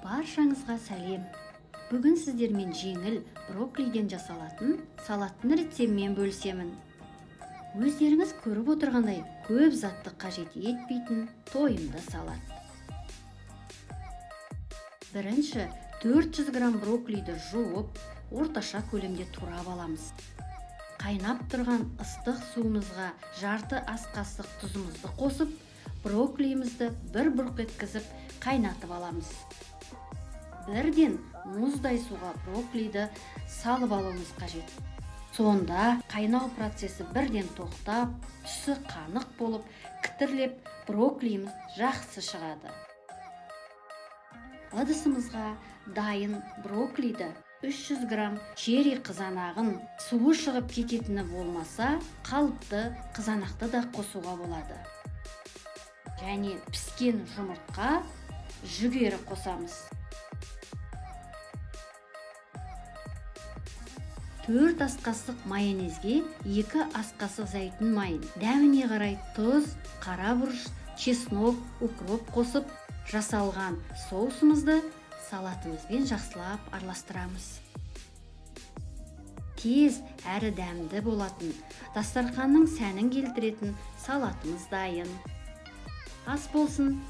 Баршаңызға сәлем. Бүгін сіздермен жеңіл брокколиден жасалатын салаттың рецептімен бөлісемін. Өздеріңіз көріп отырғандай, көп затты қажет етпейтін тойымды салат. Бірінші 400 грамм брокколиді жуып, орташа көлемде турап аламыз. Қайнап тұрған ыстық суымызға жарты ас қасық тұзымызды қосып, брокколиімізді бір бұрқ еткізіп қайнатып аламыз. Бірден мұздай суға брокколиді салып алуымыз қажет. Сонда қайнау процесі бірден тоқтап, түсі қанық болып, кітірлеп брокколиіміз жақсы шығады. Ыдысымызға дайын брокколиді, 300 грамм черри қызанағын, суы шығып кететіні болмаса, қалыпты қызанақты да қосуға болады. Және піскен жұмыртқа, жүгері қосамыз. 4 ас қасық майонезге 2 ас қасық зәйтүн майын, дәміне қарай тұз, қара бұрыш, чеснок, укроп қосып жасалған соусымызды салатымызбен жақсылап араластырамыз. Тез әрі дәмді болатын, дастарханның сәнін келтіретін салатымыз дайын. Ас болсын,